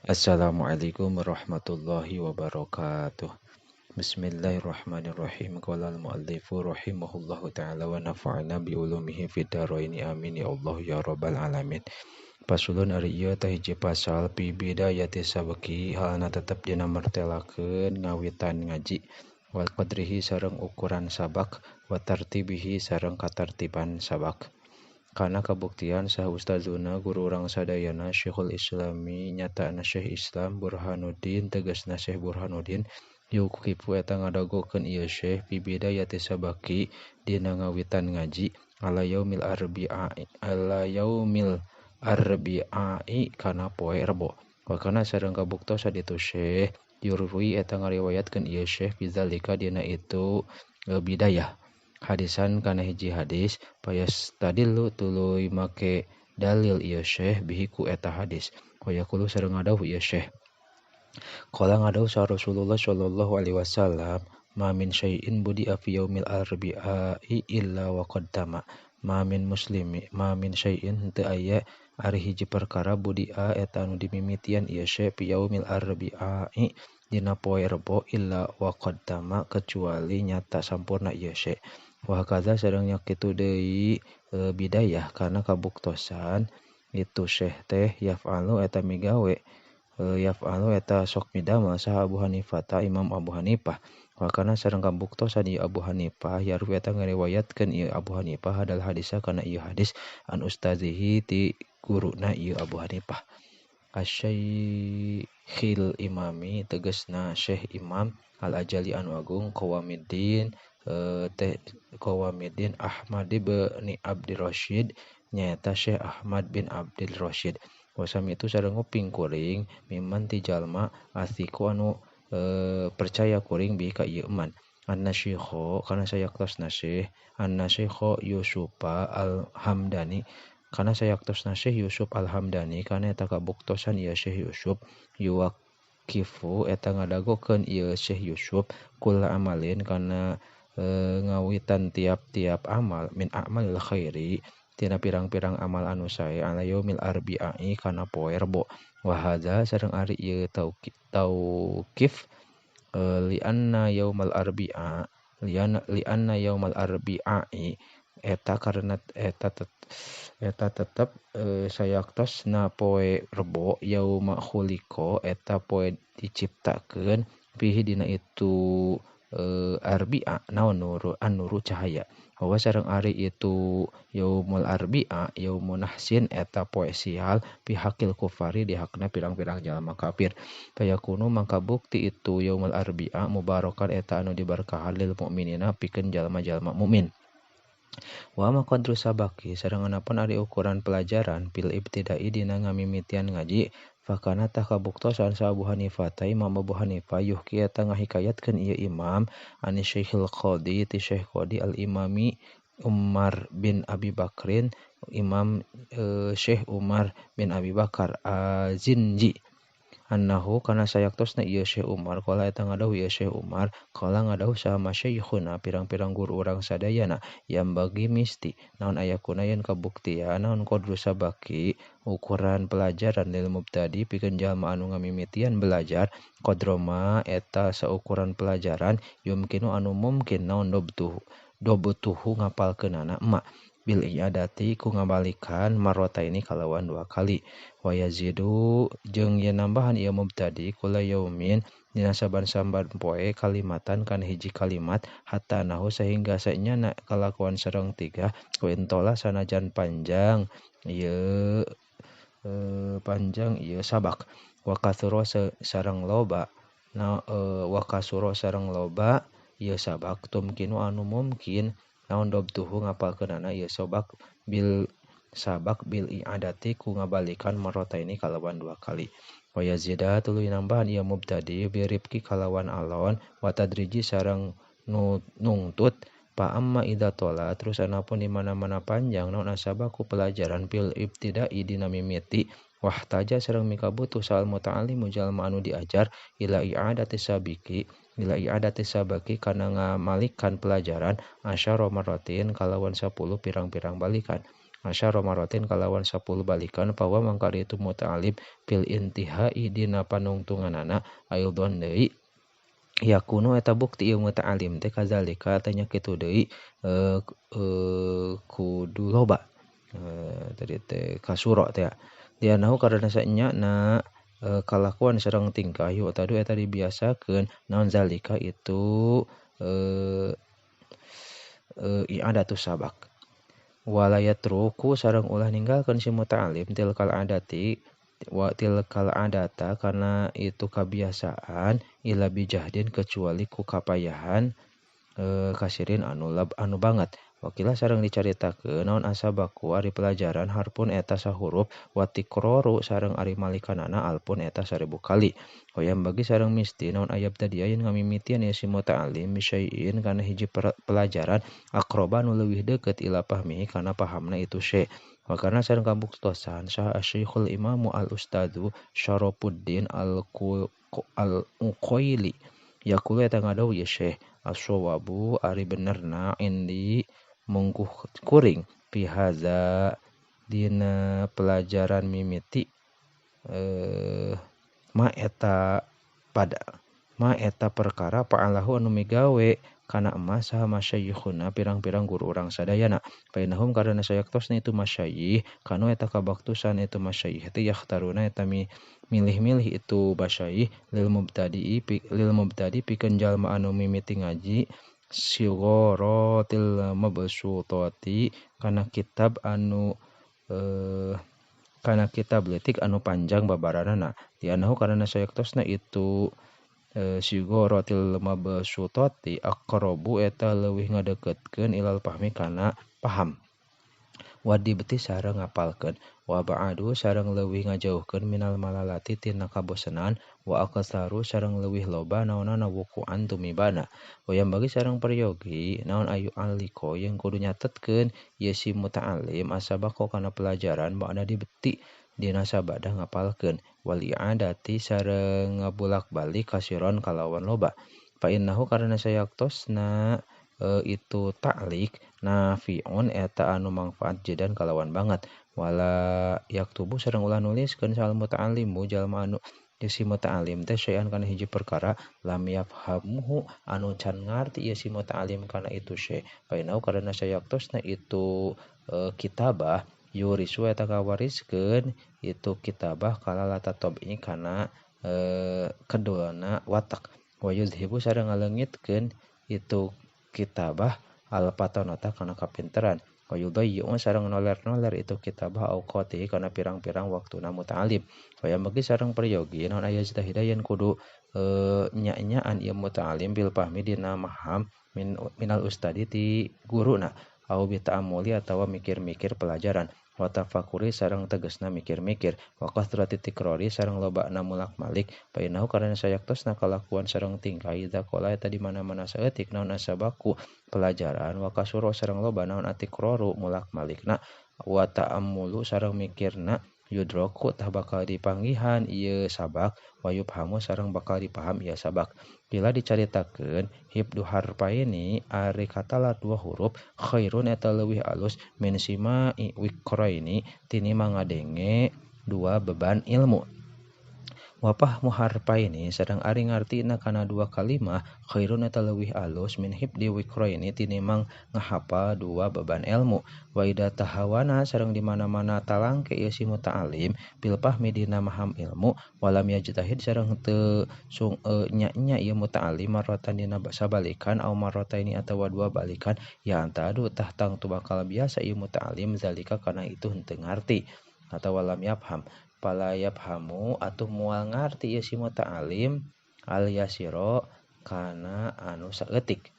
Assalamualaikum warahmatullahi wabarakatuh. Bismillahirrahmanirrahim. Qala al-muallifu rahimahullahu ta'ala wa nafa'ana bi ulumihi fid dharaini, amin ya Allah ya rabbal alamin. Pasulun ari ieu teh hiji pasal fi bidayati sabaqi, halna tetep dina martelakeun ngawitan ngaji, wa qadrihi sareng ukuran sabak, wa tartibihi sareng katartiban sabak. Kana kabuktian saha ustazuna guru urang sadayana Syekhul Islami nyatana Syekh Islam Burhanuddin tegasna Syekh Burhanuddin yuqifu eta ngadagokeun ieu Syekh fi bidayati sabaqi dina ngawitan ngaji ala yaumil arbi'ai kana poe Rebo. Wa kana sareng kabuktosan itu Syekh yurwi eta ngariwayatkeun ieu Syekh bizalika dina itu bidayah hadisan kana hiji hadis payastadillu tuluy make dalil ieu Syekh bihi ku eta hadis. Wa yaqulu sareng ngadawuh ieu Syekh, qala ngadawuh sa Rasulullah sallallahu alaihi wasallam, ma min syai'in budi'a fi yaumil arbi'ai illa wa qad tama. Ma min muslimi ma min syai'in henteu aya ari hiji perkara budi'a eta anu dimimitian ieu syai' fi yaumil arbi'ai dina poe Rebo illa wa qad tama kecuali nyata sampurna ieu syai'. Wa hakaza sareng nya kitu deui bidayah kana kabuktosan itu syekh teh yaf'alu eta migawe, yaf'alu eta sok midamel saha Abu Hanifah ta Imam Abu Hanifah. Wa kana sareng kabuktosan ieu Abu Hanifah yarwi eta ngariwayatkeun ieu Abu Hanifah hadal hadisa kana ieu hadis an ustazihi ti guruna ieu Abu Hanifah. Asy-Syekhil Imami tegasna Syekh Imam Al-Ajali anu agung Qawamiddin teh Qawamiddin Ahmad bin Abdul Rasyid nyaeta Syekh Ahmad bin Abdul Rasyid. Wasami itu sareng nguping kuring miman ti jalma asiku anu percaya kuring bi ka ieu man. An-nasyikhu kana sayaktosna Syekh An-nasyikhu Yusufa Al-Hamdani kana sayaktosna Syekh Yusuf Al-Hamdani kana eta kabuktosan ieu Syekh Yusuf yuwaqifu eta ngadagokeun ieu Syekh Yusuf kula amalin kana ngawitan tiap-tiap amal min a'malil khairi tina pirang-pirang amal anu sae ala yaumil arbi'i kana poe Rebo. Wa hadza sareng ari ieu tauqif li anna yaumal arbi'a li anna yaumal arbi'i eta karena eta tetep sayaktosna poe Rebo yauma khuliqa eta poe diciptakeun fihi dina itu arbi'a naon nuru an-nuru cahaya. Wa sareng ari itu yaumul arbi'a yaumun nahsin eta poe sial pihakil kufari di hakna pirang-pirang jalma kafir. Fayakunu mangka bukti itu yaumul arbi'a mubarakan eta anu diberkahan lil mukminina pikeun jalma-jalma mukmin. Wa ma qadru sabaqi sareng anapun ari ukuran pelajaran fil ibtida'i dina ngamimitian ngaji fakana tah kabuktosan sa Abu Hanifah ta Imam Abu Hanifah yuhki eta ngahikayatkeun ieu imam ani Syekhil Qadi ti Syekh Qadi al-Imami Umar bin Abi Bakrin Imam Syekh Umar bin Abi Bakar Az-Zinji annahu kana sayaktosna ieu Syekh Umar qala eta ngadawuh ieu Syekh Umar qala ngadawuh saha masyayikhuna pirang-pirang guru urang sadayana yang bagi misti naon ayakuna yen kabuktian naon qadru sabaqi ukuran pelajaran lil mubtadi pikeun jalma anu ngamimitian belajar qadroma eta saukuran pelajaran yumkinu anu mungkin naon dobtuhu ngapalkeunana ma bil i'adati ku ngabalikan marrota ini kalawan dua kali wa yazidu jeung yen nambahan ieu mubtadi kula yaumin dina saban-saban poe kalimatan kana hiji kalimat hatta nahu sehingga sanyana kalakuan sareng tiga wa intola sanajan panjang ieu panjang ieu sabak wa katsura sareng loba na wa kasura sareng loba ieu sabak tumkinu anu mungkin naon dobtuhu ngapalkeunana ieu sabak bil i'adati ku ngabalikan marrota ini kalawan dua kali wa yazida tuluy nambahan ieu mubtadi bi rifqi kalawan alon wa tadriji sareng nungtut pa amma idza tola terus anapun di mana-mana panjang naon asabaku pelajaran fil ibtida'i dina mimiti wahtaja sareng mikabutuh sal muta'allimu jalma anu diajar ila i'adati sabiki ila i'adati sabaki kana ngamalikan pelajaran asyara marratin kalawan 10 pirang-pirang balikan. Asyara maratin kalawan 10 balikan pawa mangka itu muta'alim fil intihai dina panungtunganana aildon deui yakunu eta bukti ieu muta'alim teh kazalika teh nya kitu deui kudu loba tadi teh kasuro teh dianahu karena sanyana kalakuan sareng tingkah yu tadu eta dibiasakeun naon zalika itu i'adatu sabak wala yatruku sareng ulah ninggalkeun si muta'alim tilkal adati wa tilkal adata karena itu kebiasaan ila bijahdin kecuali ku kapayahan kasirin anu lab anu banget. Wakila sareng dicaritakeun naon asabaku ari pelajaran harpun eta sahuruf wa tikroru sareng ari malikanana alpun eta 1000 kali. Hoyam bagi sareng misti naon ayab tadi yen ngamimitian ye si muta'alim bisyai'in kana hiji pelajaran akroba nu leuwih deukeut ila fahmihi kana pahamna itu syai. Wa karena sareng kabuktosan saha asy-syekhul imamu al-ustadzu Syarafuddin al-Uqaili yaqulu eta ngadawuh ye syekh as-shawabu ari benerna indi mungkuh kuring pihaza dina pelajaran mimiti ma eta pada ma eta perkara fa'alahu anu migawe kana emas saha masyayikhuna pirang-pirang guru urang sadayana painahum karena sayaktosna itu masyayikh kanu eta kabaktusan itu masyayikh teh yakhtaruna eta milih-milih itu masyayikh lil mubtadi pikeun jalma anu mimiti ngaji sigorotil mabsutati kana kitab anu kana kitab leutik anu panjang babaranana dianahu karena sayaktosna itu sigorotil mabsutati aqrabu eta leuwih ngadeukeutkeun ilal fahmi kana paham wadibti sareng ngapalkeun wa ba'adu sareng leuwih ngajauhkeun minal malalati tina kabosenan wa aqsaru sareng leuwih loba naonana wukuan tumibana hoyam bagi sareng peryogi naon ayu aliko yang kudu nyatetkeun ye si muta'alim asabaqo kana pelajaran ba'da dibeti dina sabada ngapalkeun wal i'adati sareng ngabulak-balik kasiron kalawan loba fa innahu karena sayaktosna itu ta'lik nafi'un eta anu mangfaat jedan kalawan banget wala yaktubu sareng ulah nuliskeun sal muta'allimu jalma anu si muta'alim teh syai'an kana hiji perkara lam yafhamuhu anu can ngarti ieu si muta'alim kana itu syai' fa innahu karena sayaktosna itu kitabah yurisu eta kawariskeun itu kitabah kalalata tabi'i kana kedulna watak wa yuzhibu sareng ngaleungitkeun itu kitabah al-patonata kana kapinteran wa yudayyi'u sareng noler-noler itu kitabah auqati kana pirang-pirang waktuna muta'alim wa bagi sareng peryogi naon aya jtahida yen kudu nya-nyaan ieu muta'alim bil fahmi dina maham minal ustadi ti guruna au bi ta'amuli atawa mikir-mikir pelajaran wa tafakuri sareng tegesna mikir-mikir wa kasrati tikrori sareng lobana mulak-malik fa innahu karena sayaktosna kalakuan sareng tingkah idza qala eta di mana-mana saeutik naon asabaku pelajaran wa kasuro sareng loba naon atikraru mulak-malikna wa ta'ammulu sareng mikirna yudroku tah bakal dipanggihan ieu sabak wa yubhamu sareng bakal dipaham ieu sabak. Bila dicaritakeun hibdu harfaini ari katalar dua huruf khairun eta leuwih alus min sima'i wikraini tinimbang ngadenge dua beban ilmu. Wa fahmu harfaini sareng ari ngartina kana dua kalimah khairun eta leuwih alus min hibdi wikraini tinimbang ngahapal dua beban ilmu. Wa idza tahawana sareng di mana-mana talangke ieu si muta'alim bil fahmi dina maham ilmu walam yajtahid sareng teu nya-nya ieu muta'alim marratan dina sabalikan au marrataini atawa dua balikan ya antadu tah tangtu bakal biasa ieu muta'alim zalika kana itu henteu ngarti atawa lam yafham pala yafhamu atuh moal ngarti ieu si muta'alim al yasiro kana anu saeutik.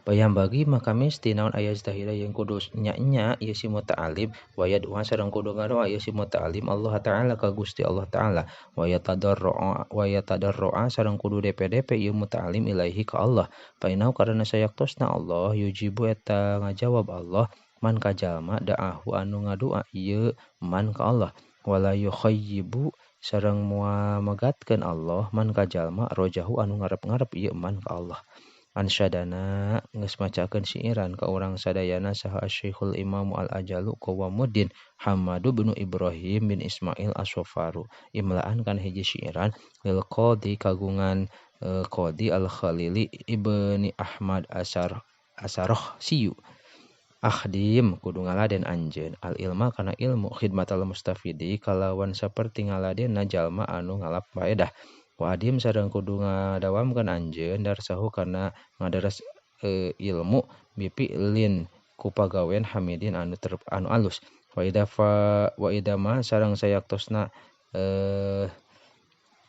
Bayam bagi maka misti naon aya zahira yang kudu nya-nya ieu si muta'alim wa yad'u sareng kudu ngadoa ieu si muta'alim Allah Ta'ala ka Gusti Allah Ta'ala wa yatadarru'a sareng kudu DPDP ieu muta'alim ilaihi ka Allah fa innahu karena sayaktosna Allah yujibu eta ngajawab Allah man ka jalma da'ahu anu ngadua ieu man ka Allah wala yukhayyibu sareng moal megatkeun Allah man ka jalma rojahu anu ngarep-ngarep ieu man ka Allah. Ansyadana geus macakeun siiran ka urang sadayana saha Asy-Syekhul Imam Al-Ajalu Qawamuddin Hamadu bin Ibrahim bin Ismail As-Safaru imlaan kana hiji siiran lil qadi kagungan Qadi Al-Khalili ibni Ahmad Asaroh Siyu. Akhdim kudu ngaladen anjeun al ilma kana ilmu khidmatal mustafidi kalawan saperti ngaladenna jalma anu ngalap faedah. Wa adim sareng kudu ngadawamkeun anjeun darsahu kana ngadaras ilmu bipi'lin ku pagawean hamidin anu anu alus. Wa idza wa idza ma sareng sayaktosna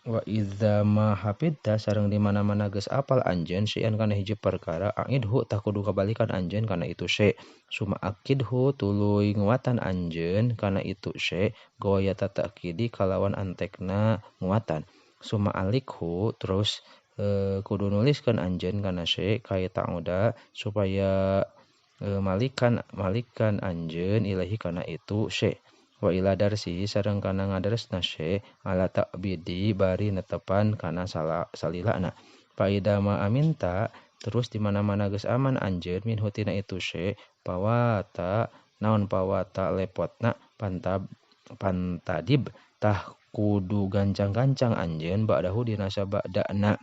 wa idza ma hafidta sareng di mana-mana geus apal anjeun syai'an kana hiji perkara aidhu tah kudu kabalikan anjeun kana itu syai' suma akidhu tuluy nguatan anjeun kana itu syai' goyata ta'kidi kalawan antekna nguatan suma alikhu terus kudu nuliskeun anjeun kana syai' kaya ta'uda supaya malikan malikan anjeun ilahi kana itu syai' wa ila darsi sareng kana ngadaresna syai' ala ta'bidi bari netepan kana salilana. Fa idza ma aminta terus di mana-mana geus aman anjeun minhu tina itu syai' pawata naon pawata lepotna pantadib tah kudu gancang-gancang anjeun ba'dahu dina sabadana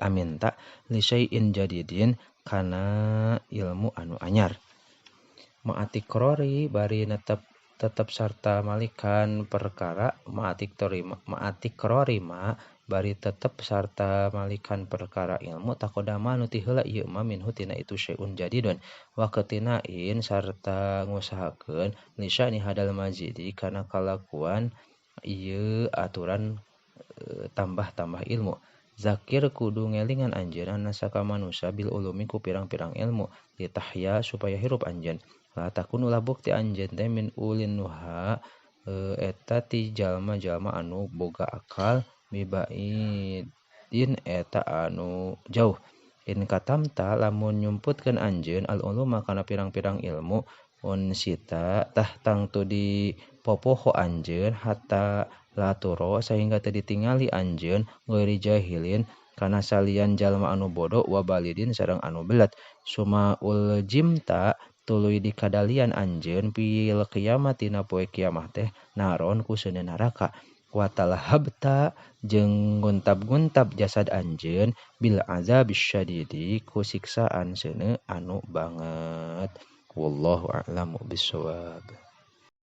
aminta li syai'in jadidin kana ilmu anu anyar. Ma'atikrori bari tetep sarta malikan perkara ma'atikrori ma bari tetep sarta malikan perkara ilmu takodama nu ti heula ieu ma minhu tina itu syai'un jadidun wa ketinain sarta ngusahakeun lisyani hadal mazidi kana kalakuan ieu aturan tambah-tambah ilmu. Zakir kudu ngelingan anjeun anasa ka manusa bil ulumi ku pirang-pirang ilmu litahya supaya hirup anjeun. La takun ulah bukti anjeun teh min ulin nuha eta ti jalma-jalma anu boga akal mibaidin eta anu jauh. In katamta lamun nyumputkeun anjeun al uluma kana pirang-pirang ilmu unsita tah tangtu di popoho anjeun hatta laturo sehingga teu ditingali anjeun ghairi jahilin kana salian jalma anu bodoh wa balidin sareng anu belet. Suma uljimta tuluy dikadalian anjeun fil kiamat dina poe kiamah teh naron ku seuneu neraka. Wa talhabta jeung guntab-guntab jasad anjeun bil azabis syadidi ku siksaan seuneu anu banget. Wallahu a'lamu bissawab.